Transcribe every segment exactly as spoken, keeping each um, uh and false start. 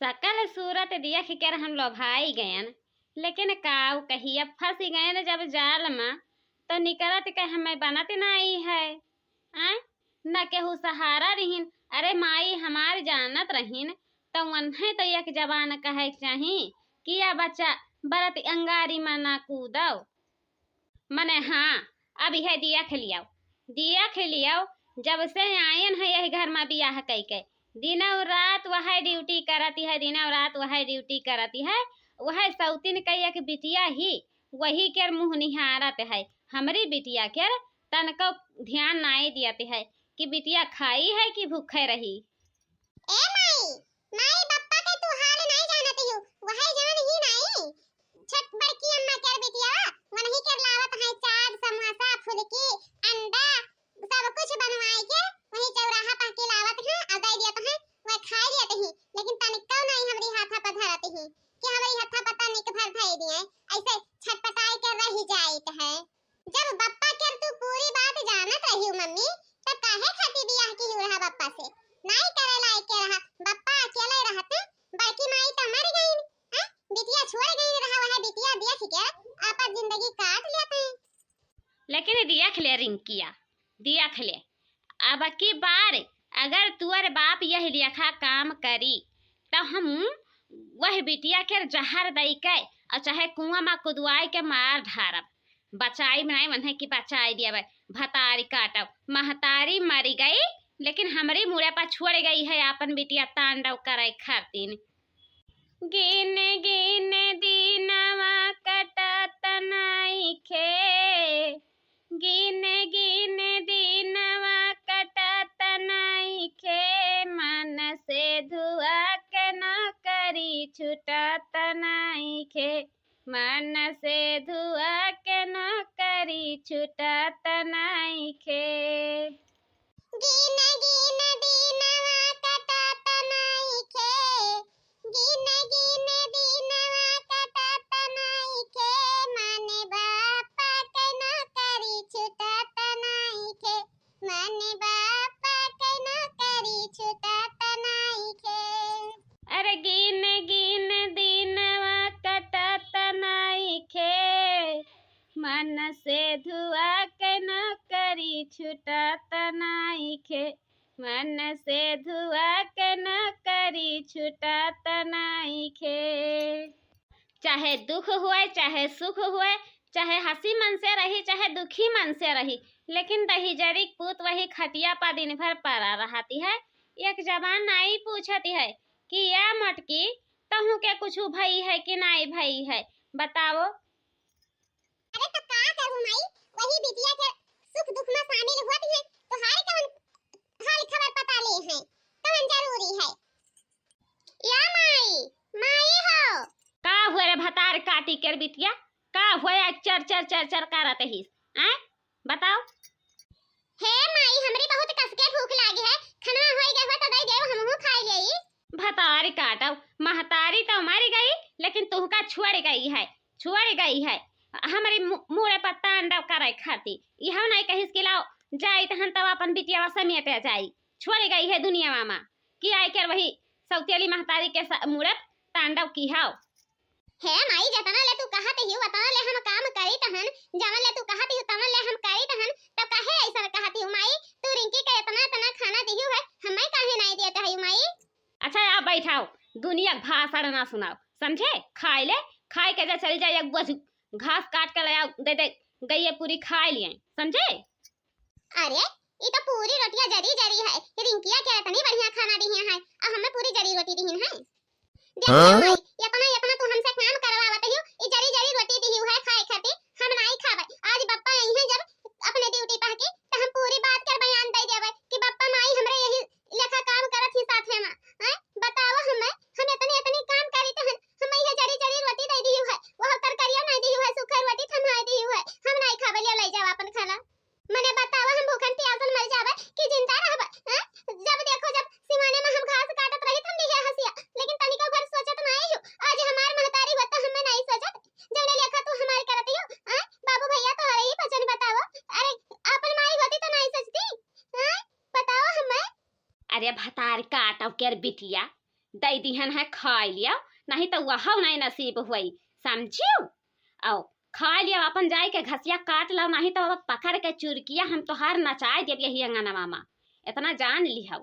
सकल सूरत देख कर हम लोभाई गयन, लेकिन काउ कही, अब फंसी गयन जब जाल मा, तो निकरत के हमें बनत नाई है। आय, न केहू सहारा रहिन। अरे माई हमार जानत रहिन, तो उन्हें तो एक जबान कहे के चाही कि या बच्चा बरत अंगारी मा ना कूदो। मने हाँ, अब यह देख लियो, देख लियो, जब से आयन है यही घर मा बियाह कई के, दिनौ रात वह ड्यूटी करती है, दिनौ रात वह ड्यूटी करती है। वह सौतिन के एक बिटिया ही, वही केर मुँह निहारत है, हमरी बिटिया केर तनको ध्यान नाई दियत है कि बिटिया खाई है कि भूखे रही। ए माई, माई बप्पा के तू हाल नाई जानत हियो, वह जान ही नाई। छठ बड़की अम्मा केर बिटिया, वनही केर लावत है चाट, समोसा, फुलकी, अंडा, सब कुछ बनवाई के वही चौराहा पर के लावत है और दे दियत है, वह खाई लियत ही, लेकिन तनिको नाई हमरी हाथा पर धरत ही कि हमरी हाथा पर तनिक भर धई दिए, ऐसे छटपटाई के रह जाइत है। जब बप्पा केर तू पूरी बात जानत रही मम्मी, तब काहे खातिर बियाह की रहा बप्पा से? नाई करे लायक के रहा, बप्पा अकेले रहते, बड़की माई तो मर गई, हैं? बिटिया छोड़ गई रहा, वह बिटिया देख के आपन जिंदगी काट लेते हैं। लेकिन देख ले रिंकिया, देख ले, अब की बार अगर तुअर बाप यह लेखा काम करी, तो हम वह बिटिया के जहर दई के और चाहे कुआं मा कुदवाई के मार ढारब। बचाई बनाई मन्हे की बचाई दिया भाई, भतारी काटब, महतारी मरी गई, लेकिन हमरी मुड़े पर छोड़ गई है आपन बिटिया तांडव करे खातिन। गिन गिन दिनवा कटत नइखे, गिन गिन दिनवा कटत नइखे, मन से धुआ के नौकरी छूटत नइखे, मन से धुआ के नौकरी छूटत नइखे। गिन गिन दिनवा कटत नइखे, गिन गिन दिनवा कटत नइखे, मन बाप के नौकरी छूटत नइखे, मन बाप के नौकरी छूटत नइखे। अरे गिन गिन दिनवा कटत नइखे, मन से धुआ के नौकरी छूटत नइखे, मन से धुआ के नौकरी छूटत नइखे। चाहे दुख होए, चाहे सुख होए, चाहे हँसी मन से रही, चाहे दुखी मन से रही, लेकिन दहिजरी क पूत वही खटिया पर दिन भर परा रहती है। एक जबान नाई पूछती है कि या मोटकी, तहूँ के कुछ भई है कि नाई भई है, बताओ। अरे तो का करू माई, वही बिटिया के सुख दुख में शामिल होती है, तोहार कवन हाल खबर पता ले है, कवन जरूरी है? या माई, माई हो। का हुए रे भतार काटी के बिटिया, का हुए आज चर चर चर चर करत हिस, आय? बताओ। हे माई, हमरी बहुत कस के भूख लागी है, खनवा होई गए हो तो दे देव, हमहू खाई लेई। भतारी काटव, महतारी तो मर गई, लेकिन तुहका छोड़ गई है, छोड़ गई है हमरी मु-, मुड़े पर तांडव करे खातिर। इहो नहीं कहिस कि लाओ जाई तहन तब अपन बिटियावा समेटे जाई, छोड़ गई है दुनियावा मा कि आए के वही सौतेली महतारी के स-, मुड़े तांडव की हाव। हे माई, जतना ले तू कहत हिउ, वतना ले हम काम करीत हन, जवन ले तू कहत हिउ, तवन ले हम करीत हन, तब काहे ऐसा कहत हिउ माई? तू रिंकी के इतना, इतना खाना दिहिउ है, हमें काहे नहीं देत है माई? अच्छा, आप बैठाओ, दुनिया के भाषण ना सुनाओ, समझे? खाए ले, खाए के जा चल जाए, एक बोझ घास काट के ले आओ, दे दे, गइये पूरी खाए लिए, समझे? अरे, ई तो पूरी रोटिया जरी जरी है, रिंकिया के इतनी बढ़िया खाना दिहिया है, आ हमें पूरी जरी रोटी दिहिन है। देखियो हाँ? माई, इतना, इतना तू हमसे काम करवावत हियो, ई जरी जरी रोटी दिहियो है खाए खातिर, हम नाई खाबे। आज बप्पा आई हैं जब अपने ड्यूटी पा के, तो हम पूरी बात कर बयान दे देबे कि बप्पा माई हमरे यही लेखा काम करत ही साथे में। हैं? बताओ हमें, हम इतनी, इतनी काम करी तो हम, हम ये जरी जरी रोटी दे दियो है, वो तरकारिया नहीं दियो है, सूखा रोटी थमाए दियो है, हम नाई खाबे, ले ले जाओ अपन खाना। मने बतावा, हम भूखन प्यासन मर जाबे कि जिंदा रहबे, हैं? जब देखो, जब सिवाने में हम घास काटत रही, हम लिहे हंसिया, लेकिन तनिको भर सोचत नाई हो। आज हमार महतारी होता, हमें नहीं सोचत, जौने लेखा तू हमार करती हो, हैं? बाबू भैया तोहरे ही वचन बतावा। अरे, आपन माई होती तो नहीं सोचती, हैं? बतावा हमें। अरे भतार काटव केर बिटिया, दइ दिहन है, खाइ लियो, नाहीं त वहउ नाहीं नसीब हुई, समझियो? अउ खाइ लियो, अपन जाइ के घसिया काट लो, नाहीं त अब पकड़ के चुरकिया हम तोहार नचाइ देब यही अंगनवा मा, एतना जान लिहउ।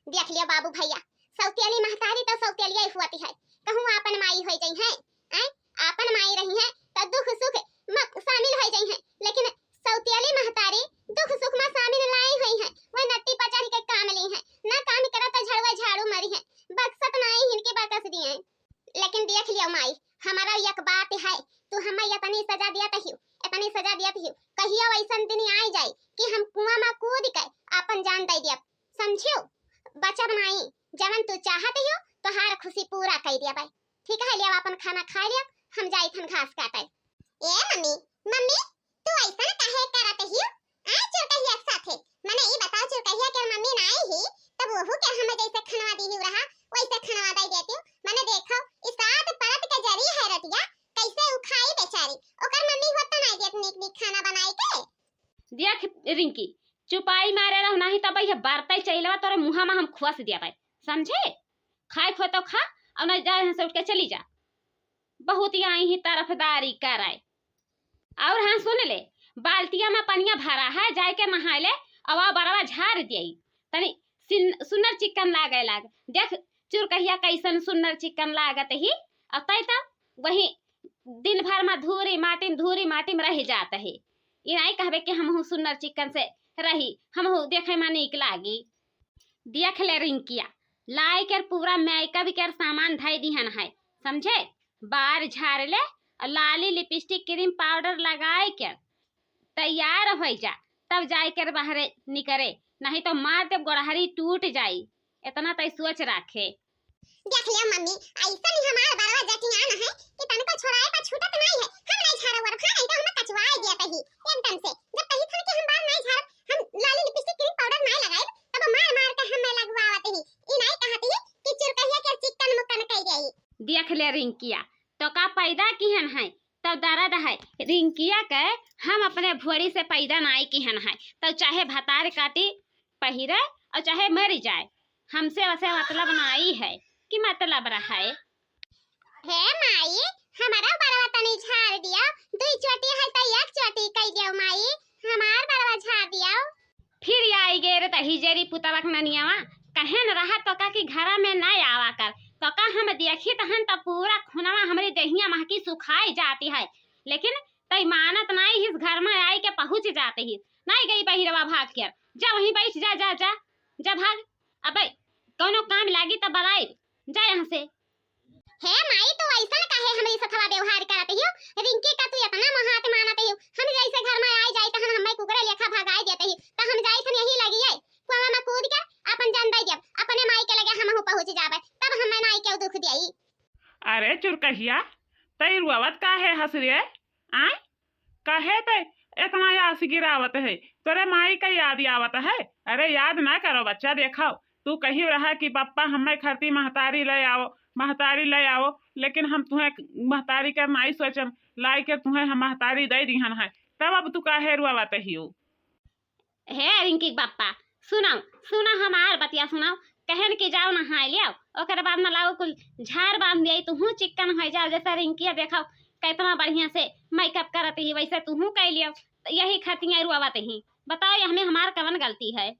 देख लियो बाबू भइया, सौतेली महतारी त सौतेलिया ही हुअती है, कहूँ आपन माई होइ जइहैं, आँय? आपन माई रहिहैं त दुख सुख मा सामिल होइ जइहैं, लेकिन सौतेली महतारी दुख सुख मा सामिल नाहीं होइहैं, वह नट्टी पर चढ़ि के काम लिहैं, ना काम करब त झड़ुआ झाड़ू मरिहैं, बकसत नाहीं हिनके बकस दिहैं। लेकिन देख लियो माई, हमरा एक बात है, तू हम्मै एतनी सजा दियत हियो, एतनी सजा दियत हियो, कहियो अइसन दिन आइ जाइ कि हम कुआँ मा कूदि के आपन जान दइ दियब, समझियो? बचब नाहीं, जवन तू चाहत हियो, तोहार खुसी पूरा कइ दियब। ठीक है, लियो आपन खाना खाइ लियो, हम जाइत हन घास काटै। ए मम्मी, मम्मी, तू अइसन काहे करत हियो? आय चुरकहिया के साथे, मने ई बताओ, चुरकहिया के मम्मी नाहीं ही, तब ओहू के हम्मै जइसे खनवा दिहिउ रहा, वइसे खनवा दइ देतिउ। मने देखो, ई सात परत के जरी है रतिया, कइसे उ खाई बेचारी, ओकर मम्मी होत त नाहीं देत नीक नीक खाना बनाइ के। देख रिंकी, चुपाई मारे रहो, नाहीं तब यह बरतै चइलवा तोरे मुँहा मा हम खुआस देबै, समझे? खाए खो तो खा, अउ नाहीं जा यहाँ से उठ के चली जा। बहुत यहाँ ही तरफदारी करे। अउर हाँ सुन ले, बाल्टिया मा पनिया भरा है, जाइ के नहाइ ले, अउ बरवा झार दियाई, तनी सिन-, सुन्नर चिक्कन लागै लाग। देख चुरकहिया कइसन सुन्नर चिक्कन लागत ही, अउ तै त वही दिन भर मा धूरी माटी मा, धूरी माटी मा रहि जात ही। ई नाहीं कहबे कि हमहू सुन्नर चिक्कन से रही, हमहू देखै मा नीक लागी। देख ले रिंकिया, लाइ के पूरा मेकअप के सामान धइ दिहन है, समझे? बार झार ले अउ लाली, लिपस्टिक, क्रीम पाउडर लगाइ के तैयार होइ जा, तब जाइ के बाहरे निकरे, नाहीं तो मार देब गोड़हरी टूट जाई। एतना तै सोच राखे। देख लियो मम्मी, अइसन ही हमार बरवा जटियान है कि तनको छोड़ाए पर छूटत नाहीं है। हम नाहीं झारब वरब, हाँ, नाहीं तो हम कचवाए दियत ही एकदम से। जब कही थन कि हम बार नाहीं झारब, हम लाली लिपस्टिक क्रीम पाउडर नाहीं लगाइब, तब मार मार के हम्मै लगवावत ही। ई नाहीं कहत ही कि चुरकहिया के चिक्कन मुक्कन कइ देई। देख ले रिंकिया, तोका पैदा किहन है, तब दरद है। रिंकिया के हम अपने भुअड़ी से पैदा नाहीं किहन है, तब चाहे भतार काटी पहिरे अउ चाहे मरि जाए, हमसे वसे मतलब नाहीं है कि मतलब रहे। हे माई, हमरा बरवा तनी झार दियो, दुइ चोटी है त एक चोटी कइ दियो माई, हमार बरवा झार दियो। फिर आइ गे रे तही जेरी पुतवा के ननियावा, कहेन रहा तोका कि घरा मा न आवा कर, तोका हम देखित हन त पूरा खुनवा हमरी देहिया महकी सुखाइ जाती है, लेकिन तै मानत नाहीं हिस, घर मा आइ के पहुँच जात हिस। नाहीं गई बहिरवा भाग के, जा वहीं बैठ जा, जा, जा, जा भाग। अबे कउनो काम लागी त बलाइब, जा यहाँ से। हे माई, तू अइसन काहे हमरी सथवा व्यवहार करत हियो? रिंकी का तू एतना मोहात मानत हियो? हम जइसे घर मा आइ जाइत हन, हम्मै कुकुरे लेखा भगाइ देत ही, त हम जाइत हन यही लगिए, कुआँ मा कूद के आपन जान दइ देब, अपने माई के लगे हमहू पहुँच जाबै, तब हम्मै नाहीं केहू दुख दियाई। अरे चुरकहिया, तै रुआवत काहे हस रे? आय? काहे तै एतना आस गिरावत है? तोरे माई का याद आवत है? अरे याद न करो बच्चा, देखो, तू कही रहा कि बप्पा हम्मै खरती महतारी लइ आओ, महतारी लइ आओ, लेकिन हम तुहैं महतारी के नाहीं सोचम, लाइ के तुहैं हम महतारी दइ दिहन है, तब अब तू काहे रुआवत हियो? हे रिंकी के बप्पा, सुनउ, सुनउ हमार बतिया सुनउ, कहेन कि जाओ नहाइ लियो, ओकरे बाद मा लाओ कुल झार बाँध दियाई, तुहूँ चिक्कन होइ जाओ, जइसे रिंकिया देखो केतना बढ़िया से मेकअप करत ही, वइसे तुहूँ कइ लियो, त यही खतिया रुआवत ही। बताओ, यहमें हमार कवन गलती है?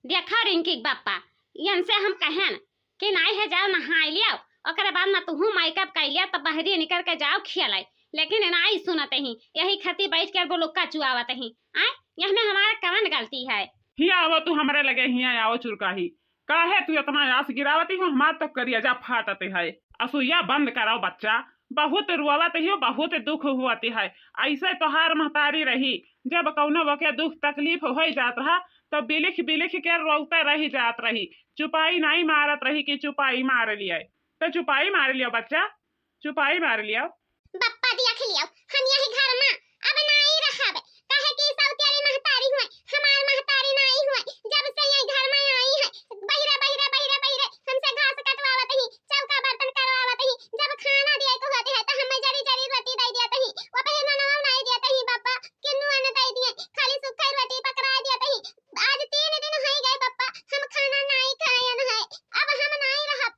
देखो रिंकी के बप्पा, यनसे हम कहेन कि नाहीं है, जाओ नहाइ लियो, ओकरे बाद मा तुहूँ मेकअप कइ लियो, तब बहरी निकर के जाओ खेलै, लेकिन नाहीं सुनत ही, यही खती बैठ के बुलुक्का चुआवत ही। आय, यहमें हमार कवन गलती है? हियाँ आवो तू हमरे लगे, हियाँ आवो चुरकही, काहे तू एतना आस गिरावत ही, हमार तो करेजा फाटत है। असुइया बंद कराओ बच्चा, बहुत रोवत हियो, बहुत दुख होत है। अइसे तोहार महतारी रही, जब कउनो ओके दुख तकलीफ होइ जात रहा, तो बिलिख बिलिख के रोवते रहि जात रही, चुपाई नाहीं मारत रही कि चुपाई मार लियो, तो चुपाई मार लियो बच्चा, चुपाई मार लियो। बप्पा देख लियो, हम यही घर मा अब नाहीं रहब, काहे कि सौतेली महतारी हुए, हमार महतारी नाहीं हुए, जब से यही घर मा आई है, बहिरे, बहिरे, बहिरे, बहिरे, हमसे घास कटवावत ही, चौका बर्तन करवावत ही, जब खाना दिए के होत है, तो हम्मै जरी जरी रोटी दइ दियत ही, वो पहिले ननवा नाहीं दियत ही, बप्पा, किन्नू अन्न दइ दिए, खाली सुखै रोटी पकराइ दियत ही। आज तीन दिन होइ गए, बप्पा, हम खाना नाहीं खायन है, अब हम नाहीं रहब,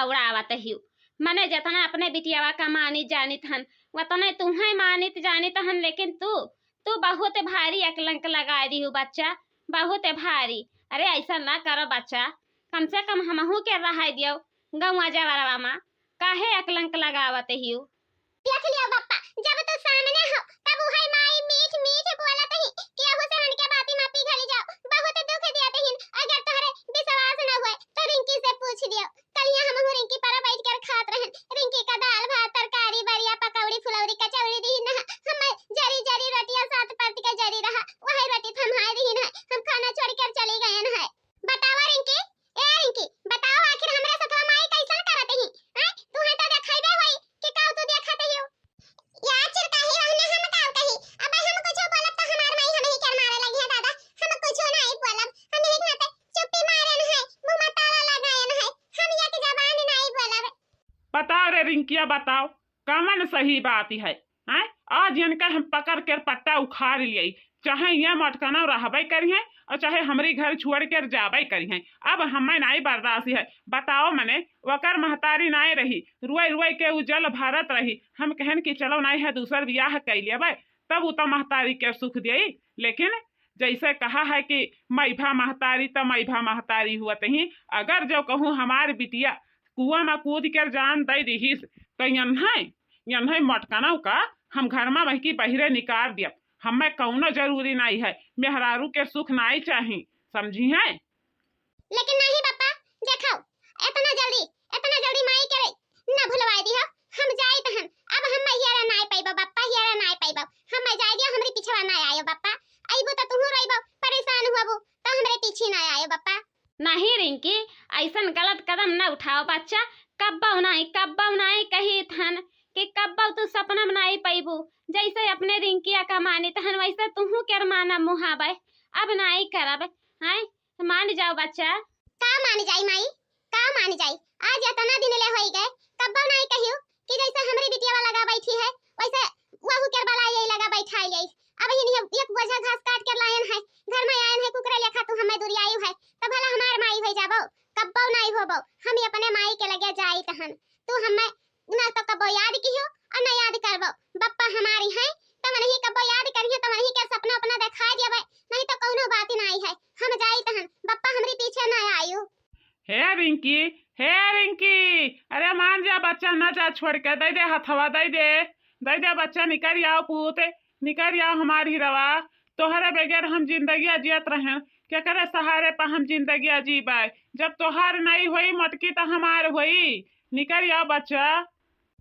उड़ावत हियो। मने जेतना अपने बिटियावा का मानित जानित हन, वतने तुहैं मानित जानित हन, लेकिन तू, तू बहुत भारी अकलंक लगाए दिहू बच्चा, बहुत भारी। अरे ऐसा ना करो बच्चा, कम से कम हमहू के रहाई दियो गौवा जवरवा मा, काहे अकलंक लगावत हियो? देख लियो बप्पा, जब तू सामने हो, तब उहै माई मीठ मीठ बोलत ही, केहू से उनके बाती मा पिघल जाओ, बहुत दुख दियत ही। अगर तोहरे विश्वास न होए, तो रिंकी से पूछ लियो। कलिया हमहू रिंकी पर बैठ कर खात रहन। रिंकी का दाल भात, तरकारी, बरिया, पकौड़ी, फुलौरी, कचौड़ी दिहिन ह। हम जरी जरी रोटिया साथ परत के जरी रहा, वही रोटी थम्हाए दिहिन ह। हम खाना छोड़ कर चली गयन है। बतावा रिंकी, ए रिंकी, बताओ आखिर हमरे सथवा माई कैसन करत ही? हैं? तुहैं तो देखैबे होई कि काउ तू देखत हियो। यार चिरकाही रहने हम काउ कही? अब हम कुछो बोलब तो हमार माई हमही के मारे लगी है दादा। हम कुछो नहीं बोलब। हम एक नाते चुप्पी मारेन है, मुँह मा ताला लगाएन है। हम एक जबान नहीं बोलब। बताओ रे रिंकिया, बताओ, कमन सही बात है, हैं? आज इनका हम पकड़ के पट्टा उखाड़ लियाई, चाहे ये मटकना रहबे करिहैं और चाहे हमरी घर छोड़ के जाबे करिहैं। अब हमें नाई बर्दाश्त है। बताओ मने, ओकर महतारी नाई रही, रुए रुए के उ जल भरत रही। हम कहन कि चलो नाई है दूसर बियाह कइ लेबे, तब उ तो महतारी के सुख देई। लेकिन जैसे कहा है कि मइभा महतारी त मइभा महतारी हुअत ही, अगर जो कहूँ हमार बिटिया कुआँ मा कूद के जान दइ दिहिस, त यन्है, यन्है मटकनौ का हम घर मा बहिकी बहिरे निकार दियब। हम्मै कउनो जरूरी नाई है, मेहरारू के सुख नाई चाही, समझिहैं? लेकिन नहीं बप्पा, देखो, एतना जल्दी, एतना जल्दी माई के न भुलवाइ दिहो। हम जाइत हन, अब हम हियरे नाई पइबो बप्पा, हियरे नाई पइबो। हम जाए दियो, हमरी पिछवा नाई आयो बप्पा। अइबो त तुहू रोइबो, परेशान हुअबो, त हमरे पीछे नाई आयो बप्पा। नहीं रिंकी, अइसन गलत कदम न उठाओ बच्चा। कब्बौ नाई, कब्बौ नाई कहित हन कि कब्बौ तू सपना मा नाई पइबू। जैसे अपने रिंकिया का मानित हन, वैसे तुहू के मानब मुहाबै। अब नाई करब, हैं? मान जाओ बच्चा। का मान जाई माई, का मान जाई? आज एतना दिन ले होई गए, कब्बौ नाई कहियो कि जैसे हमरी बिटिया वाला लगा बैठी है, वैसे वहू के बला यही लगा बैठाई गई। अब ही नहीं एक बोझा घास काट के लायन है, घर मा आयन है, कुकरे लेखा तू हमें दुरियायु है, त भला हमार माई होई जाबो? कब्बौ नाई होबो, हम ही अपने माई के लगे जाइत हन। तू हमें ना तो कब्बौ याद किहो और ना याद करबो। बप्पा हमारी हैं, तमनही कब्बौ याद करिहे, तमनही के सपना अपना देखाई देबे, नहीं तो कउनो बात नाई है। हम जाइत हन, बप्पा हमरी पीछे ना आयु। हे रिंकी, हे रिंकी, अरे मान जा बच्चा, ना जा छोड़ के, दइ दे हथवा, दइ दे, दइ दे बच्चा, निकरि आओ पूत, निकरि आओ हमार हिरवा। तोहरे बगैर हम जिंदगिया जियत रहेन, केकरे सहारे पर हम जिंदगिया जीबै? जब तोहार नहीं होई मोटकी त हमार होई। निकरि आओ बच्चा।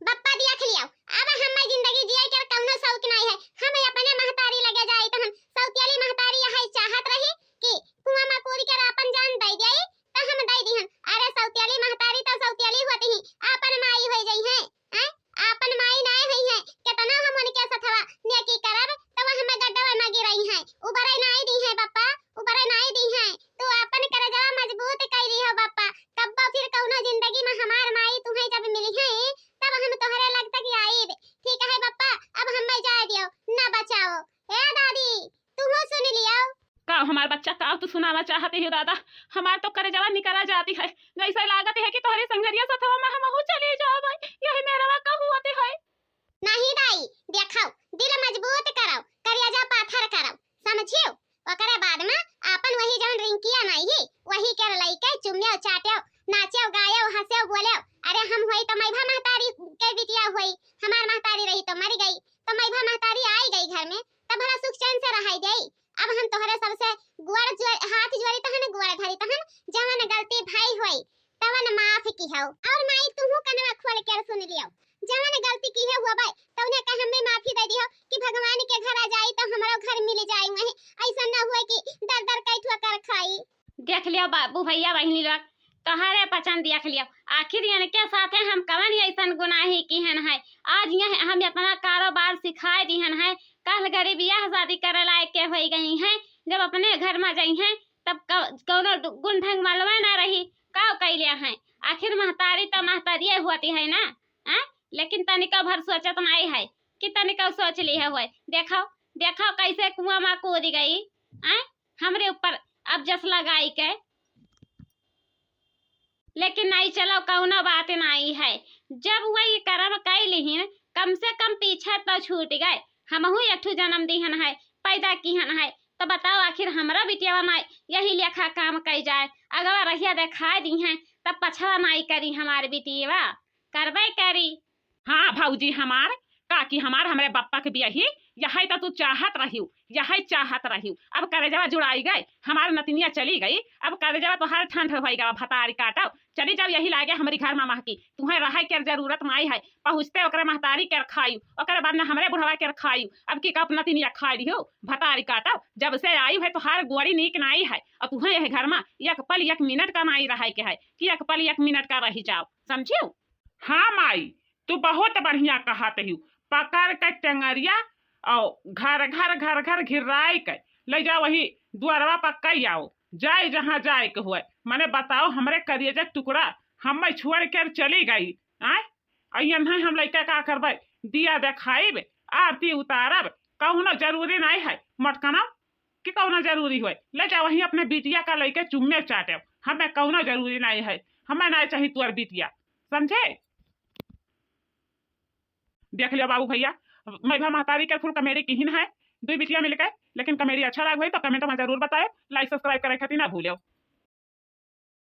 बप्पा देख लियो, अब हम्मै जिंदगी जिए के कउनो शौक नाई है। हम अपने महतारी लगे जाइत हन। सौतेली महतारी यही चाहत रही कि कुआँ मा कूद के आपन जान दइ देई, त हम दइ दिहन। अरे सौतेली महतारी त सौतेली होती ही, आपन माई होई जइहैं, हैं? आपन माई नाई होइहैं। केतना हम उनके सथवा नेकी करब, तब हम्मै गड्ढवा मा गिरइहैं। उबरै नाई दिहैं बप्पा, उबरै नाई दिहैं। तू आपन करेजवा मजबूत कइ दिहो बप्पा, कब्बौ फिर कउनो जिंदगी मा हमार माई तुहैं जब मिलिहैं, तब हम तोहरे लग तक आइब। ठीक है बप्पा, अब हम्मै जाए दियो, ना बचाओ। हे दादी, तुहू सुन लियो। का हमार बच्चा, का तू सुनावा चाहती हो दादा? हमार तो करेजवा निकरा जाती है, जैसे लागत है कि तोहरी संघरिया सथवा मा हमहू चली जाबै। यही मेरवा का हुअत है। नहीं दाई, देखो, दिल मजबूत करो, करेजा पाथर करो, समझियो? ओकरे बाद मा आपन वही जौन रिंकिया नाई ही, वही के लइके चुम्यो, चाट्यो, नाच्यो, गायो, हँस्यो, बोल्यो। अरे हम होई तो मइभा महतारी के बिटिया होई, हमार महतारी रही तो मरि गई, तो मइभा महतारी आई गई घर मा, तब भला सुख चैन से रहाई देई। अब हम तोहरे सबसे गोड़ जो-, हाथ जोड़ित हन, गोड़ धरित हन, जवन गलती भई होई, तवन माफ किहो। और माई, तुहू कनवा खोल के सुन लियो, जवन गलती किहे होबै, तउने का हम्मै माफी दइ दिहो कि भगवान के घरा जाई, तो हमरो घर मिल जाई वहीं। अइसन न होए कि दर दर कई ठोकर खाई। देख लियो बाबू, भैया, बहिनी लोग, तोहरे पचन देख लियो, आखिर इनके साथे हम कवन अइसन गुनाही किहन है? आज यह हम एतना कारोबार सिखाए दिहन है, काल्ह घड़ी बियाह शादी करे लायक के होई गई हैं, जब अपने घर मा जइहैं, तब क-, कउनो गुण ढंग मलवे ना रही, का कइले हैं? आखिर महतारी त महतारिये होती है ना, हैं? लेकिन तनिको भर सोचत नाई है कि तनिको सोच लिहे होए। देखो, देखो कैसे कुआँ मा कूद गई, हैं? हमरे ऊपर अब जस लगाई के। लेकिन नाई चलो, कउनो बात नाई है। जब वही करम कइ लिहिन, कम से कम पीछे तो छूट गए। हमहू एक ठो जन्म दिहन है, पैदा किहन है, तो बताओ आखिर हमरो बिटियावा नाई यही लेखा काम कइ जाए। अगवा रहिया देखाइ दिहे, तब पछवा नाई करी हमार बिटियावा, करबे करी। हाँ भौजी हमार, काकी हमार, हमरे बप्पा के बियाही, यही तो तू चाहत रहिउ, यही चाहत रहिउ। अब करेजवा जुड़ाई गए, हमार नतिनिया चली गई, अब करेजवा तोहार ठंड होइ गवा, भतारी काटव। चली जाओ यही लागे हमरी घर मा महकी, तुहें रहे के जरूरत नाई है। पहुँचते ओकरे महतारी के खाइउ, ओकरे बाद में हमरे बुढ़वा के खाइउ। अब की कब नतिनिया खाइ लिहु, भतारी काटव। जब से आई है तोहार गोड़ी नीक नाई है, और तुहें यह घर मा एक पल एक मिनट का नाई रहे के है कि एक पल एक मिनट का रही जाओ, समझिउ? हाँ माई, तू बहुत बढ़िया कहत हिउ। पकड़ के टेंगरिया और घर घर घर घर घिर्राई के ले जाओ, वही दुआरवा पर कई आओ, जाए जहाँ जाए के हुए। मने बताओ, हमरे करिए जे टुकड़ा हमें छोड़ के चली गई, आय? और यन्हे हम लइका का करबे? दिया देखाइब, आरती उतारब, कउनो जरूरी नाई है मोटकनम, कि कउनो जरूरी होए। ले जाओ वहीं अपने बिटिया का लइके चुम्मे चाटे, हमें कउनो जरूरी नाई है, हमें नाई चाही तुअर बिटिया, समझे? देख लियो बाबू भैया, मैं भा महतारी के फुल कमेडी किहिन है, दुई बिटिया मिलके, लेकिन कमेडी अच्छा लाग होई तो comment मा जरूर बताए, like subscribe करे खातिर ना भूलियो।